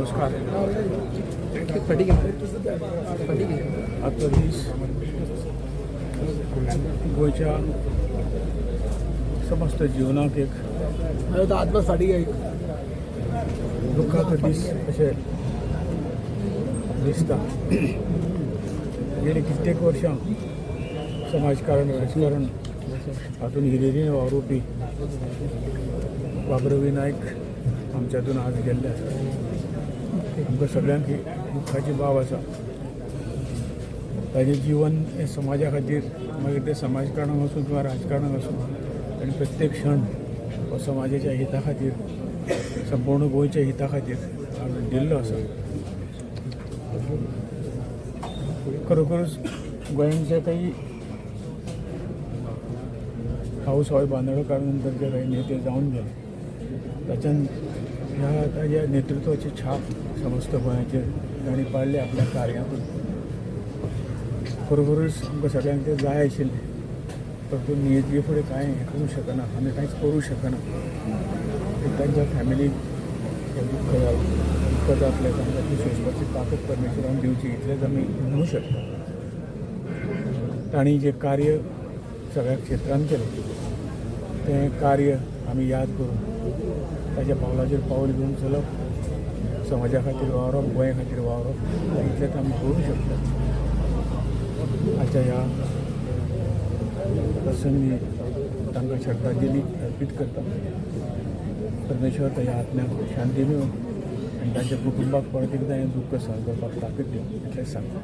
नमस्कार. आजचो दीस गोंयच्या समस्त जिवनाक एक दुख्खाचो दीस अशें दिसता. गेली कित्येक वर्सां समाजकारण, राजकारण हातून हिरिरीन वावरुपी बाब रवी नायक आमच्यातून आज गेल्ले आसा. आमकां सगळ्यांक ही दुख्खाची बाब आसा. ताजें जीवन हें समाजा खातीर, मागीर तें समाजकारणाक आसूं किंवा राजकारणाक आसूं, आनी प्रत्येक क्षण हो समाजाच्या हिता खातीर, संपूर्ण गोंयच्या हिता खातीर हांवें दिल्लो आसा. खरोखरच गोंयांत जे काही भाऊसाहेब बांदोडकार नंतर जे काही नेते जावन गेले, ताच्यान ह्या ताज्या नेतृत्वाची छाप समस्त गोंयाचेर तांणी पाडली आपल्या कार्यातून. खरोखरच आमकां सगळ्यांक तें जाय आशिल्लें, परंतु नियती फुडें कांय हें करूं शकना, आमी कांयच करूं शकना. एक तांच्या फॅमिलीक हें दुख्ख जालां, दुख्ख जातलें. तांकां ती सोंसपाची ताकद परमेश्वरान दिवची, इतलेंच आमी म्हणू शकता. तांणी जें कार्य सगळ्या क्षेत्रांत केलें, तें कार्य आमी याद करून ताच्या पावलाचेर पावल घेवन चलप, समाजा खातीर वावरप, गोंया खातीर वावरप, इतलेंच आमी करूं शकता. आजच्या ह्या प्रसंगी तांकां श्रद्धांजली अर्पीत करता. परमेश्वर ताच्या आत्म्याक शांती दिवं आनी तांच्या कुटुंबाक परत एकदां हें दुख्ख सहन करपाक ताकद दिवं, इतलेंच सांगता.